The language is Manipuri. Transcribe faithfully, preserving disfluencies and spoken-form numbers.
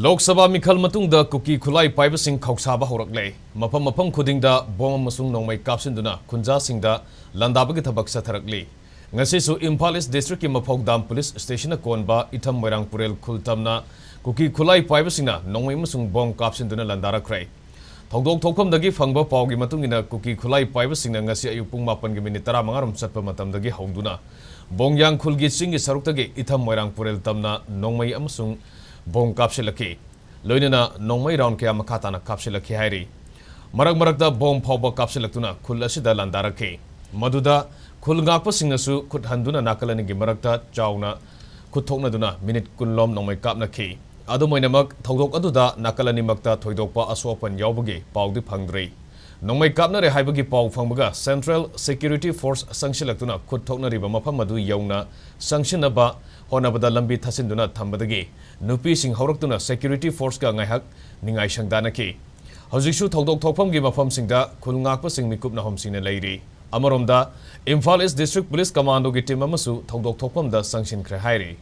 ꯂꯣꯛ ꯁꯚꯥ ꯃꯤꯈꯜ ꯃꯇꯨꯡꯗ ꯀꯨꯀꯤ ꯈꯨꯠꯂꯥꯏ ꯄꯥꯏꯕꯁꯤꯡ ꯈꯧꯁꯥꯕ ꯍꯧꯔꯛꯂꯦ꯫ ꯃꯐꯝ ꯃꯐꯝ ꯈꯨꯗꯤꯡꯗ ꯕꯣꯝ ꯑꯃꯁꯨꯡ ꯅꯣꯡꯃꯩ ꯀꯥꯞꯁꯤꯟꯗꯨꯅ ꯈꯨꯟꯖꯥꯁꯤꯡꯗ ꯂꯥꯟꯗꯥꯕꯒꯤ ꯊꯕꯛ ꯆꯠꯊꯔꯛꯂꯤ꯫ ꯉꯁꯤꯁꯨ ꯏꯝꯐꯥꯜ ꯏꯁ ꯗꯤꯁꯇ꯭ꯔꯤꯛꯀꯤ ꯃꯐꯧꯗꯥꯝ ꯄꯨꯂꯤꯁ ꯁ꯭ꯇꯦꯁꯟꯅ ꯀꯣꯟꯕ ꯏꯊꯝ ꯃꯣꯏꯔꯥꯡ ꯄꯨꯔꯦꯜ ꯈꯨꯜ ꯇꯝꯅ ꯀꯨꯀꯤ ꯈꯨꯠꯂꯥꯏ ꯄꯥꯏꯕꯁꯤꯡꯅ ꯅꯣꯡꯃꯩ ꯑꯃꯁꯨꯡ ꯕꯣꯝ ꯀꯥꯞꯁꯤꯟꯗꯨꯅ ꯂꯥꯟꯗꯥꯔꯛꯈ꯭ꯔꯦ꯫ ꯊꯧꯗꯣꯛ ꯊꯣꯛꯐꯝꯗꯒꯤ ꯐꯪꯕ ꯄꯥꯎꯒꯤ ꯃꯇꯨꯡ ꯏꯟꯅ, ꯀꯨꯀꯤ ꯈꯨꯠꯂꯥꯏ ꯄꯥꯏꯕꯁꯤꯡꯅ ꯉꯁꯤ ꯑꯌꯨꯛ ꯄꯨꯡ ꯃꯥꯄꯟꯒꯤ ꯃꯤꯅꯤꯠ ꯇꯔꯥꯃꯉꯥ ꯔꯣꯝ ꯆꯠꯄ ꯃꯇꯝꯗꯒꯤ ꯍꯧꯗꯨꯅ ꯕꯣꯡꯌꯥꯡ ꯈꯨꯜꯒꯤ ꯆꯤꯡꯒꯤ ꯁꯔꯨꯛꯇꯒꯤ ꯏꯊꯝ ꯃꯣꯏꯔꯥꯡ ꯄꯨꯔꯦꯜ ꯇꯝꯅ ꯅꯣꯡꯃꯩ ꯑꯃꯁꯨꯡ ꯕꯣꯝ ꯀꯥꯞꯁꯤꯜꯂꯛꯈꯤ꯫ ꯂꯣꯏꯅꯅ ꯅꯣꯡꯃꯩ ꯔꯥꯎꯟ ꯀꯌꯥ ꯃꯈꯥ ꯇꯥꯅ ꯀꯥꯞꯁꯤꯜꯂꯛꯈꯤ ꯍꯥꯏꯔꯤ꯫ ꯃꯔꯛ ꯃꯔꯛꯇ ꯕꯣꯝ ꯐꯥꯎꯕ ꯀꯥꯞꯁꯤꯜꯂꯛꯇꯨꯅ ꯈꯨꯜ ꯑꯁꯤꯗ ꯂꯥꯟꯗꯥꯔꯛꯈꯤ꯫ ꯃꯗꯨꯗ ꯈꯨꯜ ꯉꯥꯛꯄꯁꯤꯡꯅꯁꯨ ꯈꯨꯠ ꯍꯟꯗꯨꯅ ꯅꯥꯀꯜ ꯑꯅꯤꯒꯤ ꯃꯔꯛꯇ ꯆꯥꯎꯅ ꯈꯨꯠ ꯊꯣꯛꯅꯗꯨꯅ ꯃꯤꯅꯤꯠ ꯀꯨꯟ ꯂꯣꯝ ꯅꯣꯡꯃꯩ ꯀꯥꯞꯅꯈꯤ꯫ ꯑꯗꯨꯝ ꯑꯣꯏꯅꯃꯛ, ꯊꯧꯗꯣꯛ ꯑꯗꯨꯗ ꯅꯥꯀꯜ ꯑꯅꯤꯃꯛꯇ ꯊꯣꯏꯗꯣꯛꯄ ꯑꯁꯣꯛ ꯑꯄꯟ ꯌꯥꯎꯕꯒꯤ ꯄꯥꯎꯗꯤ ꯐꯪꯗ꯭ꯔꯤ꯫ ꯅꯣꯡꯃꯩ ꯀꯥꯞꯅꯔꯦ ꯍꯥꯏꯕꯒꯤ ꯄꯥꯎ ꯐꯪꯕꯒ Central Security Force ꯆꯪꯁꯤꯜꯂꯛꯇꯨꯅ ꯈꯨꯠ ꯊꯣꯛꯅꯔꯤꯕ ꯃꯐꯝ ꯑꯗꯨ ꯌꯧꯅ ꯆꯪꯁꯤꯟꯅꯕ ꯍꯣꯠꯅꯕꯗ ꯂꯝꯕꯤ ꯊꯠꯆꯤꯟꯗꯨꯅ ꯊꯝꯕꯗꯒꯤ ꯅꯨꯄꯤꯁꯤꯡ ꯍꯧꯔꯛꯇꯨꯅ security forceꯀ ꯉꯥꯏꯍꯥꯛ ꯅꯤꯡꯉꯥꯏ ꯁꯪꯗꯥꯅꯈꯤ꯫ ꯍꯧꯖꯤꯛꯁꯨ ꯊꯧꯗꯣꯛ ꯊꯣꯛꯐꯝꯒꯤ ꯃꯐꯝꯁꯤꯡꯗ ꯈꯨꯜ ꯉꯥꯛꯄꯁꯤꯡ ꯃꯤꯀꯨꯞ ꯅꯥꯍꯣꯝꯁꯤꯡꯅ ꯂꯩꯔꯤ꯫ ꯑꯃꯔꯣꯝꯗ, ꯏꯝꯐꯥꯜ ꯏꯁ ꯗꯤꯁꯇ꯭ꯔꯤꯛ ꯄꯨꯂꯤꯁ ꯀꯃꯥꯟꯗꯣꯒꯤ ꯇꯤꯝ ꯑꯃꯁꯨ ꯊꯧꯗꯣꯛ ꯊꯣꯛꯐꯝꯗ ꯆꯪꯁꯤꯟꯈ꯭ꯔꯦ ꯍꯥꯏꯔꯤ꯫